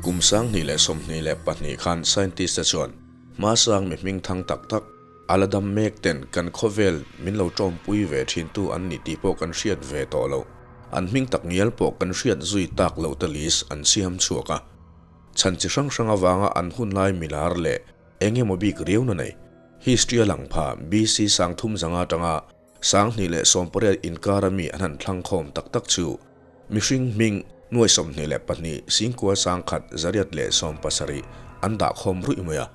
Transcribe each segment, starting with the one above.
Kum 2022 khan scientist te chuan hmasang mi hming thang tak tak a la dam mek ten kan khawvel min lo tawmpui ve thintu an ni tih pawh kan hriat ve tawh lo. An hming tak ngial pawh kan hriat zui tak loh te list an siam chhuak a. Chhan chi hrang hrang avanga an hunlai milar leh eng emaw bik riau na nei history a lang pha BC 35 atanga 2018 inkara mi an han thlang khawm tak tak chu mihring hming nuai 22 singkua sangkhat zariat leh 70 an dah khawm ruih mai a.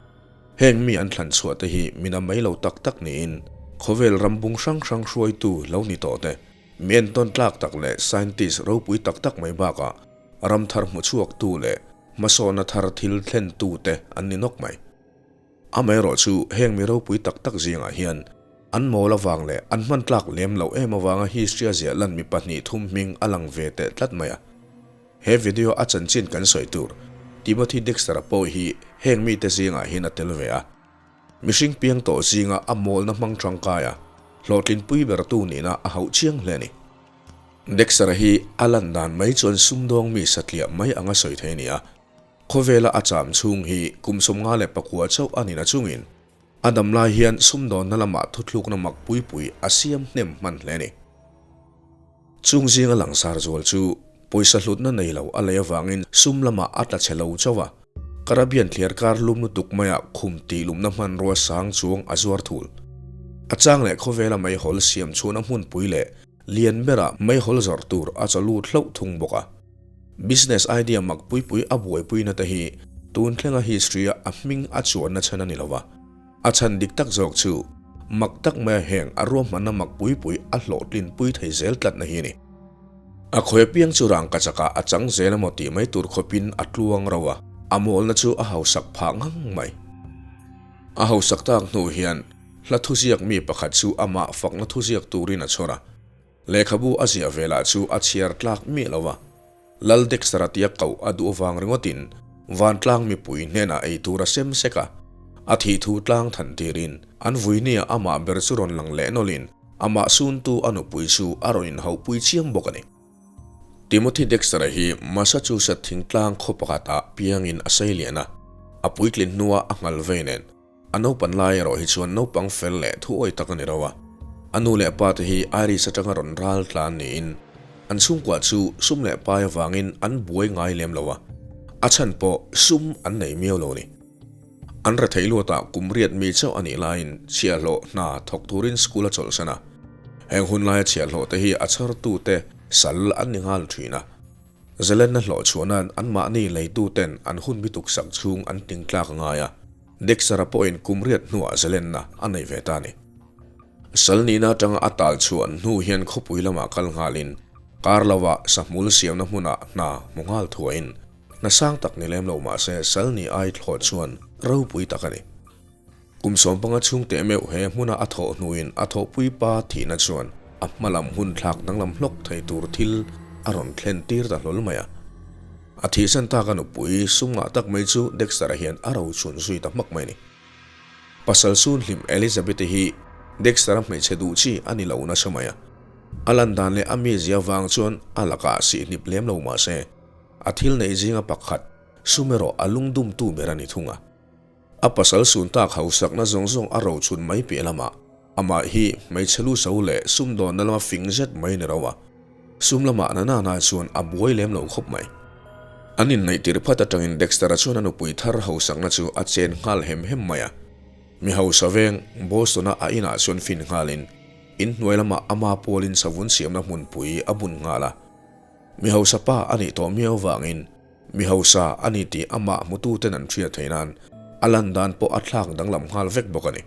Heng mi an thlan chhuah te hi mina mai lo tak tak niin khawvel ram bung hrang hrang hruaitu lo ni tawh te, mi entawn tlak tak leh scientist ropui tak tak mai bakah ram thar hmu chhuak tu leh hmasawna thar thil thlen tu te an ni nawk mai. Amaherawh chu heng mi ropui tak tak zingah hian an mawl avang leh an hman tlak lem loh em avanga history a ziah lan mi pahnih thum hming a lang ve teh tlat mai a. He video a chanchin kan sawi tur Timothy Dexter-a pawh hi heng mite zingah hian a tel ve a. Mihring piang tawh zinga a mawlna hmang tangkai a, hlawhtlinpui bertu nihna a hauh chiang hle a ni. Dexter-a hi a lan dan mai chuan sumdawng mi satliah mai anga sawi thei a ni a. Khawvela a cham chhung hi kum 59 chauh a nihna chungin a dam lai hian sumdawnna lamah thuthlukna mak pui pui a siam hnem hman hle a ni. Chung zinga langsar zual chu pawisa hlutna nei lo a lei avangin sum lamah a tla chhe lo chauh a, Caribbean thliar kar lum lutuk maiah khum tih lumna hmanrua sang chuang a zuar thul. A chang leh khawvela meihawl siam chhuahna hmunpui leh lian berah meihawl zawrh tur a chaw lut hlauh thung bawk a. Business idea mak pui pui a buaipuina te hi tun thlenga history-a a hming a chuanna chhan a ni lo va. A chhan dik tak zawk chu mak tak maia heng a ruahmanna mak pui pui a hlawhtlin pui thei zel tlatna hi a ni. A khawi apiang chu rangka chakah a chang zel emaw tih mai tur khawpin a tluang ro a, a mawlna chu a hausak phah ngang mai. A hausak tak hnu hian hla thuziak mi pakhat chu amah fakna thuziak turin a chhawr a, lehkhabu a ziah ve lah chu a chhiar tlak miah lo va. Lal Dexter-a tia koh a duh avang ringawtin vantlang mipui hnenah ei tur a sem sek a, a thih thu tlang than tirin an vuinia amah ber chu rawn lang leh nawlhin amah suntu a nupui chu a rawn inhauhpui chiam bawk a ni. Timothy Dexter-a hi Massachusetts thingtlang khaw pakhatah piangin a sei lian a, a puitlin hnuah a nghal vei nen a naupan lai erawh hi chuan naupang fel leh thuawi tak a ni ro a. A nu leh pa te hi Irish atanga rawn ral tlan niin an chhungkua chu sum leh pai avangin an buai ngai lem lo a, a chhan pawh sum an nei miau lo a ni. An rethei luatah kum riat mi chauh a nih laiin chhiahhlawh hna thawk turin school a chawlhsan a. Heng hun laia chhiahhlawh te hi a chhartute sal an ni nghal thin a. Zalenna hlawh chhuahna'n anmahni leituten an hun bituk sak chhung an tingtlak a ngai a. Dexter-a pawhin kum riat hnuah zalenna a nei ve ta a ni. Sal nihna atanga a tal chhuah hnu hian khawpui lamah kal nghalin kar lovah sahmul siamna hmunah hna hmu nghal thuahin Hna sang tak ni lem lo mah se sal ni ai thlawh chuan ropui tak a ni. Kum 15 chhung teh meuh he hmuna a thawh hnuin a thawhpui pa thihna chuan a hma lam hun thlak danglam hlawk thei tur thil a rawn thlen tir ta hlawl mai a. A thihsan tak a nupui sum ngah tak mai chu Dexter-a hian a rochun zui ta hmak mai a ni. Pasal Sunhlim Elizabeth-i hi Dexter-a hmeichhe duh chi a ni lo nasa mai a. A lan dan leh a mizia vang chuan a lakah sihnip lem lo mah se A thil neih zinga pakhat, sum erawh a lungdumtu ber a ni thung a. A pasal sun tak hausakna zawng zawng a rochun mai piah lamah amah hi hmeichhe lu so leh sumdawnna lama fing zet mai ni ro a. Sum lamah na nana chuan a buai lem lo khawp mai. An inneih tir phat atangin Dexter-a chuan a nupui thar hausakna chu a chen nghal hem hem mai a. Mi hausa veng, Boston-a a inah chuan fin nghalin inhnuai lamah ama pawlin savun siamna hmunpui a bun nghal a. Mi hausa pa a nih tawh miau vangin mi hausa a ni tih amah hmututen an hriat theih nan a lan dan pawh a thlak danglam nghal vek bawk a ni.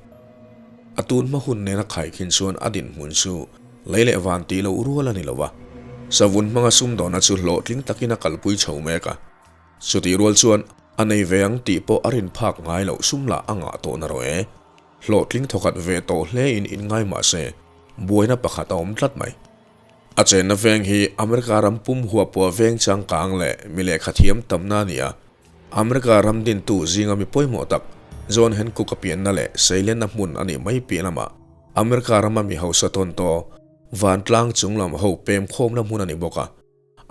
A tun hma hun nena khaikhin chuan a dinhmun chu lei leh van tih loh rual a ni lo va, savun hmanga sumdawnna chu hlawhtling takin a kalpui chho mek a, chutih rual chuan a nei ve ang tih pawh a rin phak ngai loh sum lah a ngah tawh na rawh e. Hlawhtling thawkhat ve tawh hlein inngai mah se buaina pakhat a awm tlat mai. A chenna veng hi America ram pum huapua veng changkang leh mi lehkha thiam tamna a ni a. America ram dintu zinga mi pawimawh tak John Hancock a pianna leh seilenna hmun a nih mai piah lamah America rama mi hausa tawn taw vantlang chunglam ho pem khawmna hmun a ni bawk a.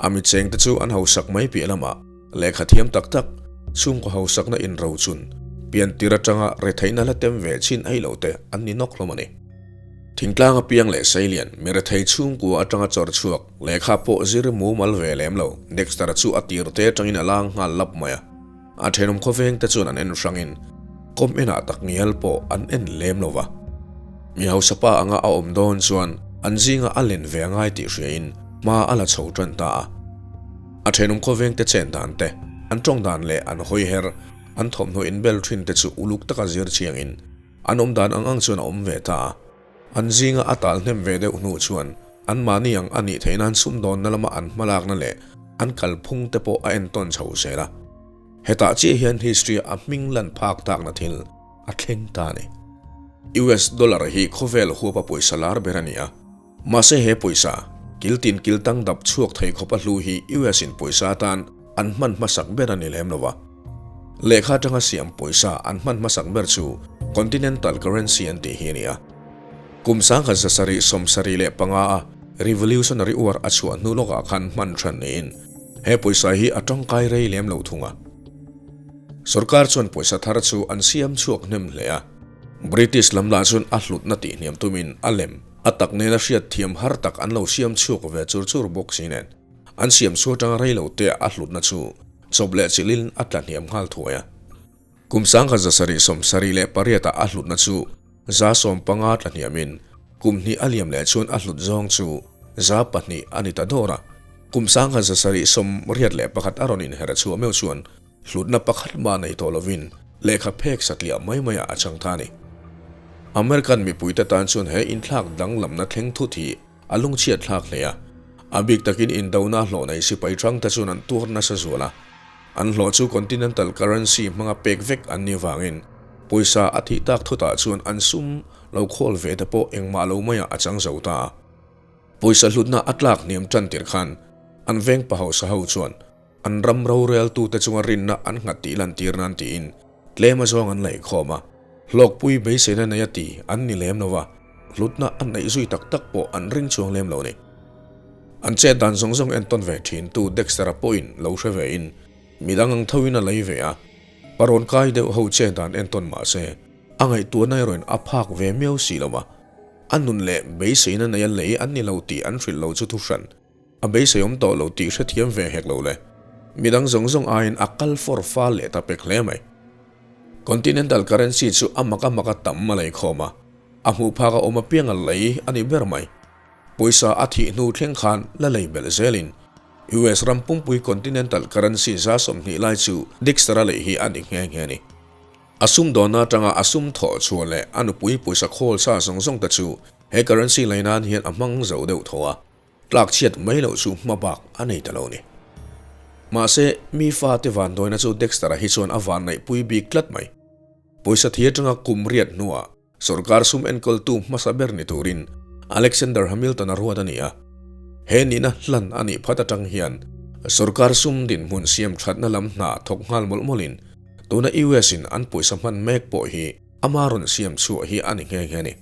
A mi chengte chu an hausak mai piah lamah Lehkha thiam tak tak, chhungkaw hausakna inrochun, piantir atanga retheihna la tem ve chin ei lo te an ni nawk hlawm a ni. Thingtlang apiang leh Seilian, mi rethei chhungkua atanga chawr chhuak, lehkha pawh zir mumal ve lem lo, Dexter-a chu a tir te atangin a lang nghal lap mai a. A thenawm khawveng te chuan an en hrangin kawm enah tak ngial pawh an en lem lo va. Mi hausa pa anga a awm dawn chuan an zinga a len ve a ngai tih hriain hma a la chho tan ta a. A thenawm khawveng te chen dan te, an tawng dan leh an hawi her, an thawmhnaw inbel thin te chu uluk taka zir chiangin an awm dan ang ang chuan a awm ve ta a. An zinga a tal hnem ve deuh hnu chuan anmahni ang a nih theih nan sumdawnna lama an hmalakna leh an kalphung te pawh a entawn chho zel a. Hetah chiah hian history-a a hming lan phak takna thil a thleng ta a ni. US dollar hi khawvel huapa pawisa lar ber a ni a. Mahse he pawisa, kil tin kil tang dap chhuak thei khawpa hlu hi US in pawisa atan an hman hmasak ber a ni lem lo va. Lehkha atanga siam pawisa an hman hmasak ber chu Continental Currency an tih hi a ni a. Kum 1775 a Revolutionary War a chhuah hnu lawkah khan hman than niin he pawisa hi a tangkai rei lem lo thung a. Sorkar chuan pawisa thar chu an siam chhuak hnem hle a. British lam lah chuan a hlutna tihhniam tumin a lem a tak nena hriat thiam har tak an lo siam chhuak ve chur chur bawk si nen. An siam chhuah atanga rei lo te a hlutna chu chawp leh chilhin a tla hniam nghal thuai a. Kum 1778 ah a hlutna chu 15% tla hniamin kum hnih a liam leh chuan a hlut zawng chu 2% a ni ta dawr a. Kum 1781 a rawn inher chhuah meuh chuan Hlutna pakhat mah nei tawh lovin lehkha phek satliah mai maiah a chang ta a ni. American mipuite tan chuan he inthlak danglamna thleng thut hi a lungchhiat thlak hle a. A bik takin indona hlawh nei sipai hrangte chuan an tuar nasa zual a. An hlawh chu continental currency hmanga pek vek an nih vangin pawisa a thih tak thutah chuan an sum lo khawl ve te pawh engmah lo maiah a chang zo ta a. Pawisa hlutna a tlak hniam tan tir khan an veng pa hausa ho chuan An ram roreltute chunga rinna an nghat tih lantir nan tiin tlem azawng an laih khawm a, hlawkpui beiseina nei a ti an ni lem lo va, hlutna an neih zui tak tak pawh an ring chuang lem lo ni. An chet dan zawng zawng entawn ve thintu Dexter-a pawhin lo hre vein midang ang thoin a lei ve a, parawn kai deuh ho chet dan entawn mah se a ngaihtuahna erawhin a phak ve miau si lo va, a nun leh beiseina nei a lei an ni lo tih an hrilh lo chu thuhran. A beisei awm tawh lo tih hrethiam ve hek lo le. Midang zawng zawng aiin a kal fawr fal leh ta pek hle mai. Continental currency chu a mak a mak a tam a lei khawm a, a hmuh phak a awm apiang a lei a ni ber mai. Pawisa a thih hnu thleng khan la lei belh zelin US ram pumpui Continental currency 20% lai chu Dexter-a lei hi a ni nghe nghe a ni. A sumdawnna atanga a sum thawh chhuah leh a nupui pawisa khawl sa zawng zawng te chu he currency lei nan hian a hmang zo deuh tho a. Tlak chhiat mai loh chu hma bak a nei ta lo ni. Mahse, mi fate vanduaina chu Dexter-a hi chuan a vanneihpui bik tlat mai. Pawisa thi atanga kum riat hnuah sorkar sum enkawltu hmasa ber ni turin Alexander Hamilton-a ruat a ni a. He nihna hlan a nih phat atang hian sorkar sum dinhmun siam thatna lam hna thawk nghal mawlh mawlhin tuna US-in an pawisa hman mek pawh hi ama rawn siam chhuah hi a ni nghe nghe a ni.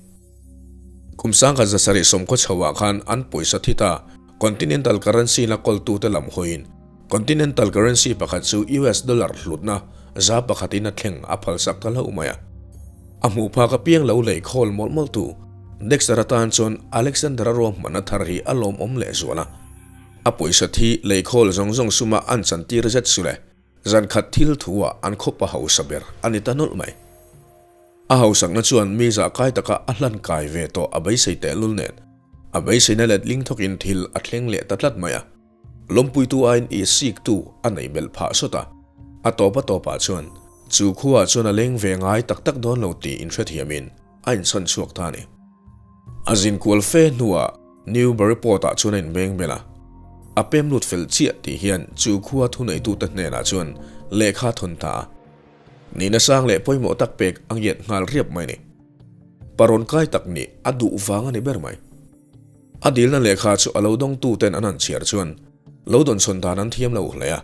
Kum 1770 chhoah khan an pawisa thi ta Continental Currency la kawltute lam hawiin Continental Currency pakhat chu US dollar hlutna 1% in a thleng a phalsak ta hlauh mai a. A hmuh phak apiang lo lei khawl mawlh mawlhtu Dexter atan chuan Alexander-a ruahmanna thar hi a lawmawm lehzual a. A pawisa thi lei khawl zawng zawng suma an chantir zet chu le zan khat thil thu-ah an khawpa hausa ber a ni ta nawlh mai. A hausakna chuan mi zah kai taka a hlan kai ve tawh a beisei tehlul nen, a beiseina letling thawkin thil a thleng leh ta tlat mai a. Lawmpuitu aiin i siktu a nei belh phah sawt a. A tawp a tawpah chuan chu khuaah chuan a leng ve ngai tak tak dawn lo tih inhrethiamin a inchhan chhuak ta a ni. A zin kual fe hnuah Newburyport-ah chuan a inbeng bel a. A pem lut fel chiah tih hian chu khua thuneitute hnenah chuan lehkha a thawn ta a. Nihna sang leh pawimawh tak pek a ngiat nghal riap mai ni. Parawn kai tak nih a duh vang a ni ber mai. A dilna lehkha chu a lo dawngtu ten an han chhiar chuan lo dawnsawn dan an thiam lo hle a,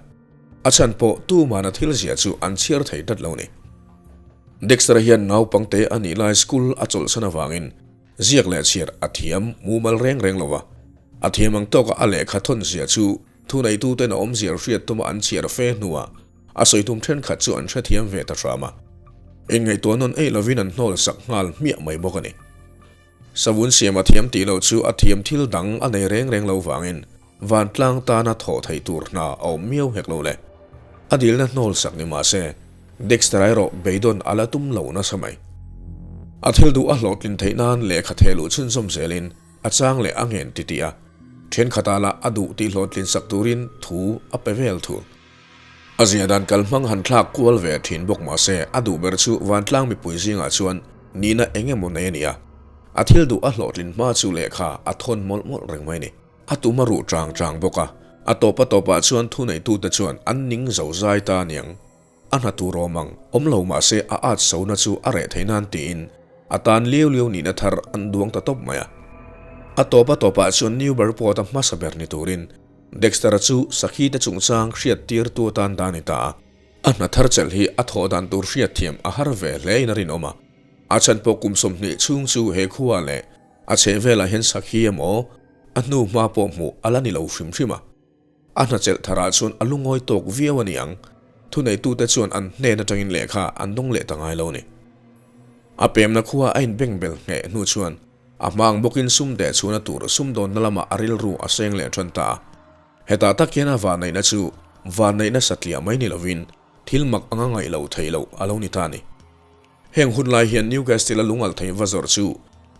a chhan pawh tuman a thil zia chu an chhiar thei tlat lo ni. Dexter-a hian naupangte a nih lai school a chawlhsan avangin ziak leh chhiar a thiam mumal reng reng lo va, a thiam ang tawka a lehkha thawn zia chu. Thuneituten a awmzia hriat tuma an chhiar fe hnuah a sawi tum thenkhat chu an hrethiam ve ta hram a. Inngaihtuah nawn eih lovin an hnawl sak nghal hmiah mai bawk a ni. Savun siam a thiam tih loh chu a thiam thil dang a nei reng reng lo vangin vantlang tana thawh theih tur hna a awm miau hek lo le. A dilna hnawl sak ni mah se, Dexter-a erawh beidawn a la tum lo nasa mai. A thil duh a hlawhtlin theih nan lehkha theh luh chhunzawm zelin a chang leh a ngen titih a, thenkhatah lah a duh tih hlawhtlin sak turin thu a pe vel thul. A zia dan kalhmang han thlak kual ve thin bawk mah se a duh ber chu vantlang mipui zingah chuan nihna eng emaw nei a ni a, a thil duh a hlawhtlin hma chu lehkha a thawn mawlh mawlh reng mai a ni. A tum a ruh chang chang bawk a, a tawp a tawpah chuan thuneitute chuan an ning zo zai ta a niang. A hna tur awm ang, awm lo mah se a at sona chu a reh theih nan tiin a tan liau liau nihna thar an duang ta tawp mai a. A tawp a tawpah chuan Newburyport-a hmasa ber ni turin Dexter-a chu Sakhi te chungchang hriat tirtu atan dan a ni ta a. A hna thar chelh hi a thawh dan tur hriat thiam a har ve hle in a rinawm a. A chhan pawh kum 20 chhung chu he khua leh a chheh velah hian Sakhi emaw a hnu hma pawh hmuh a la ni lo hrim hrim a. A hna chelh tharah chuan a lungawi tawk viau a ni ang. Thuneitute chuan an hnen atangin lehkha an dawng leh ta ngai lo a ni. A pemna khua a inbengbel ngheh hnu chuan A hmang bawkin sum deh chhuahna tur sumdawnna lamah a rilru a seng leh tan ta a. Hetah tak hian a vanneihna chu vanneihna satliah mai ni lovin thil mak anga ngaih loh theih loh a lo ni ta a ni. Heng hun lai hian Newcastle-a lungalh thei va zawrh chu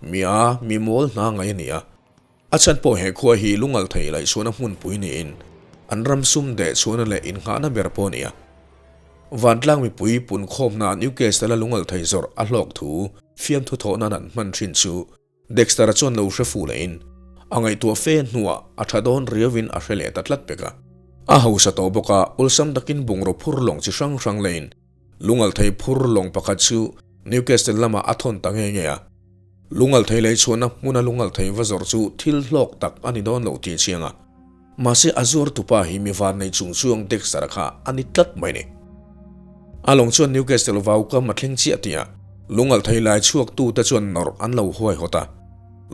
mi a mi mawl hna ngaih a ni a. A chhan pawh he khua hi lungalh thei laihchhuahna hmunpui niin an ram sum deh chhuahna leh innghahna ber pawh a ni a. Vantlang mipui punkhawmna Newcastle-a lungalh thei zawrh a hlawk thu fiamthu thawh nan an hman thin chu Dexter-a chuan lo hre fuh lehin a ngaihtuah fe hnuah a tha dawn riauin a hre leh ta tlat pek a. A hausa tawh bawk a, awlsam takin bungraw phur lawng chi hrang hrang leiin lungalh thei phur lawng pakhat chu Newcastle lamah a thawn ta nge nge a. Lungalh thei lei chhuahna hmuna lungalh thei va zawrh chu thil hlawk tak a ni dawn lo tih chiang a. Mahse a zuar tupa hi mi van nei chung chuang Dexter-a kha a ni tlat mai ni. A lawng chuan Newcastle vau kam a thleng chiah tih a, lungalh thei lai chhuak tu te chuan nawrh an lo huai hawt a.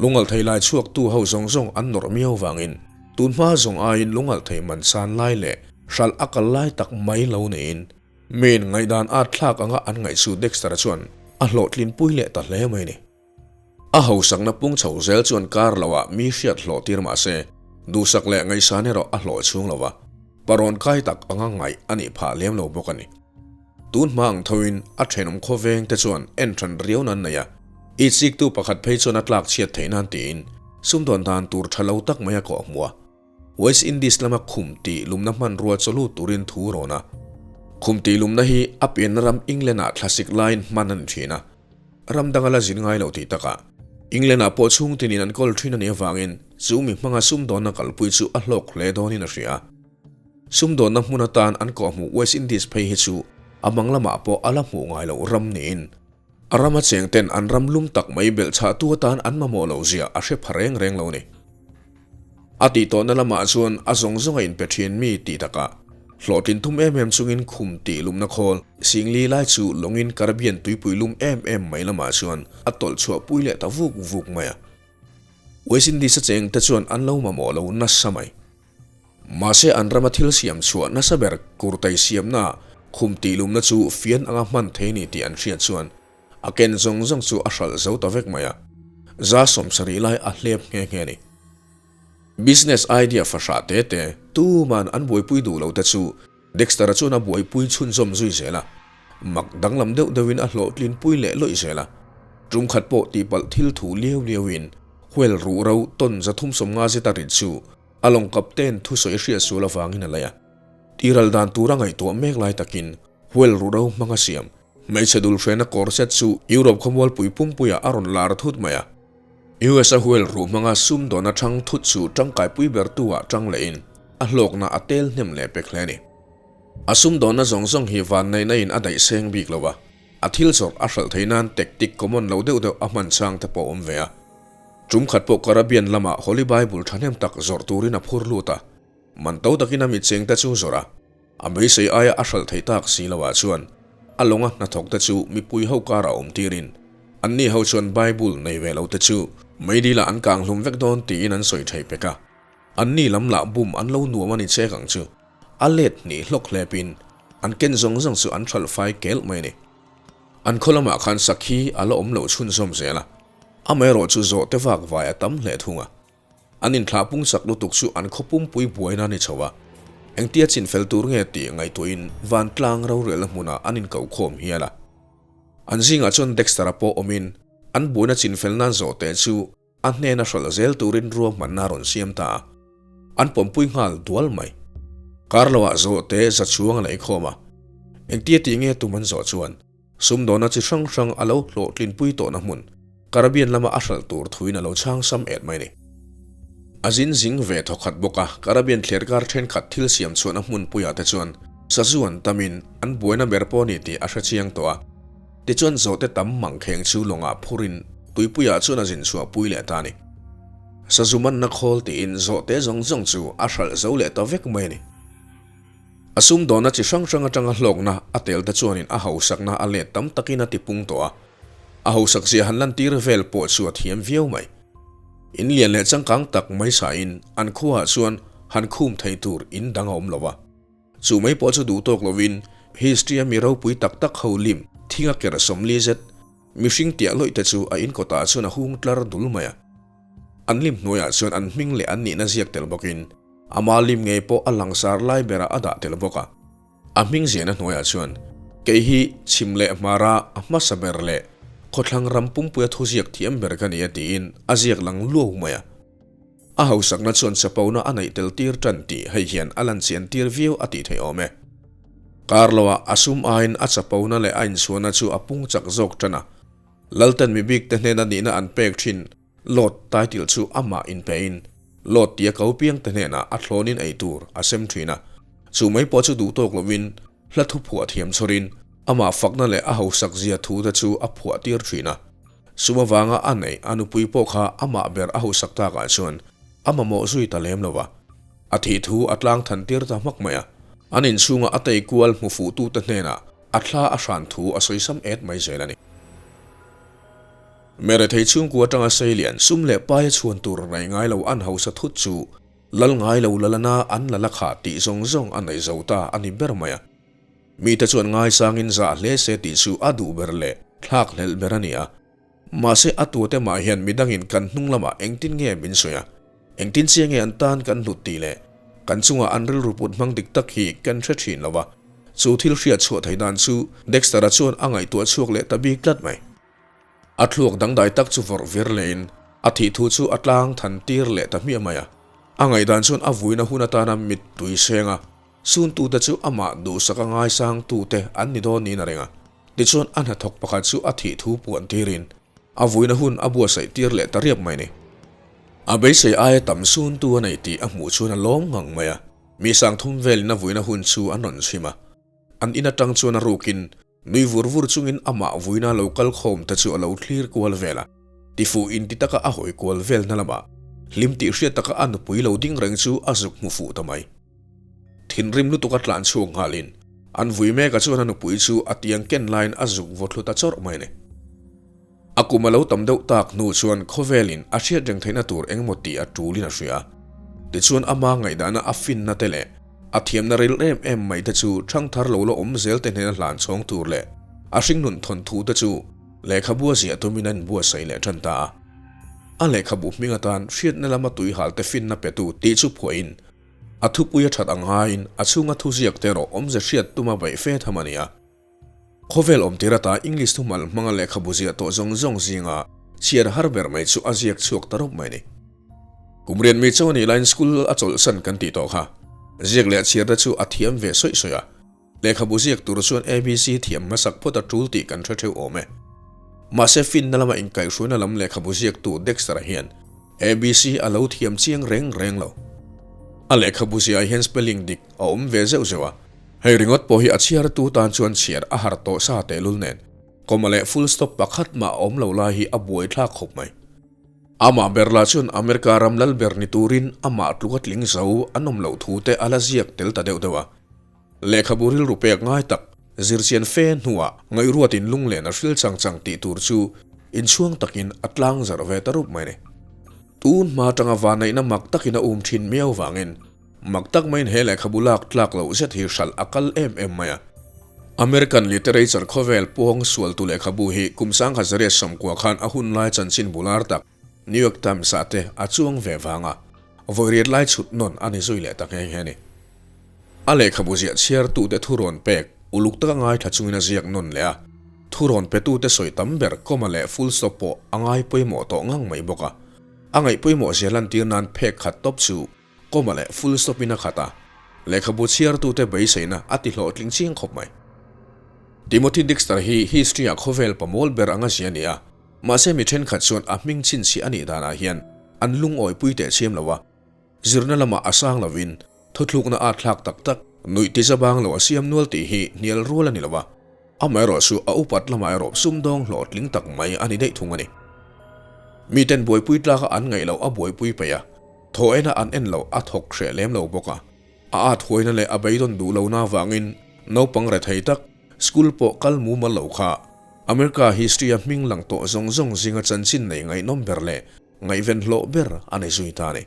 Lungalh thei lai chhuak tu ho zawng zawng an nawrh miau vangin tun hma zawng aiin lungalh thei man san lai leh hralh a kal lai tak mai lo niin miin ngaihdan at thlak anga an ngaih chu Dexter-a chuan a hlawhtlin pui leh ta hle mai ni. A hausakna pung chho zel chuan kar loah mi hriat hlawh tir mah se, duhsak leh ngaihsan erawh a hlawh chhung lo va, parawn kai tak anga ngaih a nih phah lem lo bawk a ni. Tun hma ang thoin a thenawm khawveng te chuan en hran riau nan nei a, itsiktu pakhat phei chuan a tlak chhiat theih nan tiin sumdawn dan tur tha lo tak mai a kawh hmu a. West Indies lama khum tih lumna hmanrua chawlut turin thu rawn a. Khum tih lumna hi a pianna ram England-ah thlasik laiin hman a ni thin a. Ram danga la zin ngai lo tih takah England-ah pawh chhung tinin an kawl thin a nih avangin chu mi hmanga sumdawnna kalpui chu a hlawk hle dawnin a hria. Sumdawnna hmun atan an kawhhmuh West Indies phei hi chu a mang lamah pawh a la hmuh ngai loh ram niin a rama cheng ten an ram lum tak mai belhchhahtu atan an mamawh loh zia a hre pha reng reng lo a ni. A tih tawhna lamah chuan a zawng zawng a inpe thin mi tih takah hlawhtlin tum em em chungin khum tih lumna khawl Singli lai chu lawngin Caribbean tuipui lum em em mai lamah chuan a tawlh chhuah pui leh ta vuk vuk mai a. West Indies a cheng te chuan an lo mamawh lo nasa mai. Mahse an rama thil siam chhuah nasa ber kurtai siamna khum tih lumna chu fian anga hman thei ni tih an hriat chuan a ken zawng zawng chu a hralh zo ta vek mai a, 70% lai a hlep nghe nghe a ni. Business idea fahrah te te tuman an buaipui duh lo te chu Dexter-a chuan a buaipui chhunzawm zui zel a, mak danglam deuh deuhin a hlawhtlin pui leh lawih zel a. Tum khat pawh tihpalh thil thu liau liauin whale ruh ro tawn 350 zeta rit chu a lawng kapten thusawi hriat sual avangin a lei a. Tiral dan tura ngaihtuah mek lai takin whale ruh ro hmang a siam. Hmeichhe dul hrena kawr set chu Europe khawmualpui pumpuiah a rawn lar thut mai a. US-a whale ruh hmanga sumdawn atang thut chu tangkaipui bertu-ah tang lehin a hlawkna a tel hnem leh pek hle a ni. A sumdawnna zawng zawng hi vanneihna in a daih seng bik lo a, a thil zawrh a hralh theih nan tactic common lo deuh deuh a hman chang te pawh awm ve a. Tum khat pawh Caribbean lamah Holy Bible thahnem tak zawrh turin a phur lut a, man to takin a mitcheng te chu zawrh a. A beisei aia a hralh theih tak si loah chuan a lawnga hnathawk te chu mipui ho karah awm tirin anni ho chuan Bible nei ve lo te chu meidil ah an kang hlum vek dawn tiin an sawi thei pek a. Anni lam lah bum an lo nuam a ni chek ang chu. A let hnih hlawk hlepin an ken zawng zawng chu an hralh fai kelh mai a ni. An khaw lamah khan sakhi a la awm loh chhunzawm zel a, amaherawh chu zawhte vak vai a tam hle thung a. An inthlah pung chak lutuk chu an khaw pumpui buaina a ni chho a, engtia chinfel tur nge tih ngaihtuahin vantlang rorelna hmunah an inkohkhawm hial a. An zingah chuan Dexter-a pawh awmin an buaina chinfel nan zawhte chu a hnena hralh zel turin ruahmanna a rawn siam ta a, an pawmpui nghal dual mai. Kar loah zawhte za chuang a la inkhawm a, engtia tih nge tum an zawh chuan sumdawna chi hrang hrang a lo hlawhtlinpui tawhna hmun Caribbean lama a hralh tur thuin a lo chhang sam et mai a ni. A zin zing ve thawkhat bawk a, Caribbean thlerkar thenkhat thil siam chhuahna hmunpuiah te chuan sazu an tamin an buaina ber pawh a ni tih a hre chiang tawh a. Tichuan zawhte tam mangkheng chu lawngah phurin tuipuiah chuan a zin chhuah pui leh ta a ni. Sazu manna khawl tiin zawhte zawng zawng chu a hralh zo leh ta vek mai a ni. A sumdawnna chi hrang hrang atanga hlawkna a tel te chuanin a hausakna a let tam takin a tipung tawh a. A hausak zia han lantir vel pawh chu a thiam viau mai. In lian leh changkang tak mai sain an khuaah chuan han khum thei tur in dang a awm lo a. Chu mai pawh chu duh tawk lovin history a mi ropui tak tak ho lim thinga ker 40 zet mihring tiah lawih te chu a in kawtah chuan a hung tlar dul mai a. An lim hnuaiah chuan an hming leh an nihna ziak tel bawkin ama lim ngei pawh a langsar lai berah a dah tel bawk a. A hming ziahna hnuaiah chuan kei hi chhim leh hmara a hmasa ber leh khawthlang ram pumpuia thuziak thiam ber ka ni a tiin a ziak lang luau mai a. A hausakna chuan chapona a neih tel tir tan tih hei hian a lan chian tir viau a tih theih awm e. Kar loah a sum aiin a chapona leh a inchhuahna chu a pung chak zawk tan a. Lalten mi bik te hnena nihna an pek thin Lord title chu amah inpein Lord tia ko piang te hnenah a thlawnin ei tur a sem thin a. Chu mai pawh chu duh tawk lovin hla thu phuah thiam chhawrin amah fakna leh a hausak zia thu te chu a phuah tir thin a. Sum avanga a neih a nupui pawh kha amah ber a hausak takah chuan a mamawh zui ta lem lo va, a thih thu a tlang than tir ta hmak mai a. An inchhunga a tei kual hmu fuhtute hnenah a thla a hran thu a sawi sam et mai zel a ni. Merethei chhungkua atanga Seilian sum leh paia chhuan tur nei ngai lo an hausa thut chu lal ngai lo lalana an la la kha tih zawng zawng a nei zo ta a ni ber mai a. Mite chuan ngaisangin zah hle se tih chu a duh ber leh thlak hlelh ber a ni a. Mahse a tute mah hian midangin kan hnung lamah engtin nge min sawi a, engtin chiah nge an tan kan hlut tih leh kan chungah an rilru put hmang dik tak hi kan hre thin lo va. Chu thil hriat chhuah theih dan chu Dexter-a chuan a ngaihtuah chhuak leh ta bik tlat mai. A thluak dangdai tak chu vawrh vir lehin a thih thu chu a tlang than tir leh ta hmiah mai a. A ngaihdan chuan a vuina hun atana mittui seng a. Suntute chu amah duhsaka ngaisangtute an ni dawn niin a ring a. Tichuan a hnathawk pakhat chu a thih thu puan tirin a vuina hun a buatsaih tir leh ta riap mai ni. A beisei aia tam suntu a nei tih a hmuh chuan a lawm ngang mai a. Mi sangthum velin a vuina hun chu an rawn chhim a. An in atang chuan a rukin Nui vur vur chungin amah vuina lo kal khawm te chu a lo thlir kual vel a, tifuh inti taka a hawi kual velna lamah hlim tih hriat taka a nupui lo ding reng chu a zuk hmu fuh ta mai. Thinrim lutuk a tlan chhuak nghalin an vui meka chuan a nupui chu a tiang ken laiin a zuk vaw thlu ta chawrh mai a ni. A kum a lo tam deuh tak hnu chuan khawvelin a hriat reng theihna tur engemaw tih a tulin a hria. Tichuan ama ngaihdahna a finna te leh a thiamna ril em em mai te chu thangthar lo la awm zel te hnena hlan chhawng tur leh a hringnun thawnthu te chu lehkhabu a ziah tumin a inbuatsaih leh tan ta a. A lehkhabu hming atan hriatna lama tuihal te finna petu tih chu phuahin a thupui a that ang aiin a chhunga thuziak te erawh awmze hriat tuma beih fe tham a ni a. Khawvel awmtir ata English thumal hmanga lehkhabu ziah tawh zawng zawng zinga chhiar har ber mai chu a ziak chhuak ta rawp mai a ni. Kum rian mi chauh a nih laiin school a chawlhsan kan tih tawh kha. Ziak leh chhiar te chu a thiam ve sawih sawih a. Lehkhabu ziak tur chuan ABC thiam hmasak phawt a tul tih kan hre theuh awm e. Mahse finna lama inkaihhruaina lam lehkhabu ziaktu Dexter-a hian ABC a lo thiam chiang reng reng lo. A lehkhabu ziahah hian spelling dik a awm ve zeuh zeuh a. Hei ringawt pawh hi a chhiartu tan chuan chhiar a har tawh sa tehlul nen, comma leh full stop pakhat mah a awm lo lai hi a buaithlak khawp mai. Amah ber lah chuan America ram lal ber ni turin amah tluk a tling zo an awm loh thu te a la ziak tel ta deuh deuh a. Lehkhabu rilru pek ngai tak, zirchian fe hnuah ngaihruatin lunglen a hril chang chang tih tur chu inchhuang takin a tlang zarh ve ta rup mai ni. Tun hma atanga vanneihna mak takin a um thin miau vangin mak tak maiin he lehkhabu lak tlak loh zet hi hralh a kal em em mai a. American literature khawvel puang sualtu lehkhabu hi kum 1990 khan a hun lai chanchin bular tak New York Times ah te a chuang ve vang a, vawi riat lai chhut nawn a ni zui leh ta nghe nghe a ni. A lehkhabu ziah chhiartute thurawn pek uluk taka ngaithla chungin a ziak nawn leh a, thurawn petute sawi tam ber comma leh full stop pawh a ngai pawimawh tawh ngang mai bawk a. A ngaih pawimawh zia lantir nan phek khat tawp chu comma leh full stop in a khat a, lehkhabu chhiartute beiseina a ti hlawhtling chiang khawp mai. Timothy Dexter hi history-ah khawvel pamawl ber anga zia a ni a, mahse mi thenkhat chuan a hming chhinchhiah a nih danah hian an lungawipui teh chiam lo a, zirna lamah a sang lovin Thuthlukna a thlak tak tak, nuih ti zabang lo a siam nual tih hi hnial rual a ni lo a, amaherawh chu a upat lamah erawh sumdawng hlawhtling tak mai a ni daih thung a ni. Miten buaipui tlaka an ngaih loh a buaipui peih a, thaw ena an en loh a thawk hreh lem lo bawk a, a at huaina leh a beidawn duh lohna avangin naupang rethei tak, school pawh kal mumal lo kha America history-a hming lang tawh zawng zawng zinga chanchin nei ngaihnawm ber leh ngaihven hlawh ber a ni zui ta a ni.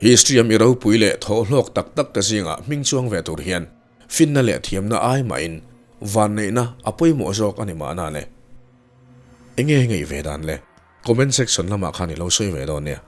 History-a mi ropui leh thawhhlawk tak tak te zingah hming chuang ve tur hian finna leh thiamna ai mahin vanneihna a pawimawh zawk a ni mahna le. Enge ngeih ve dan le? Comment section lamah khan i lo sawi ve dawn nia.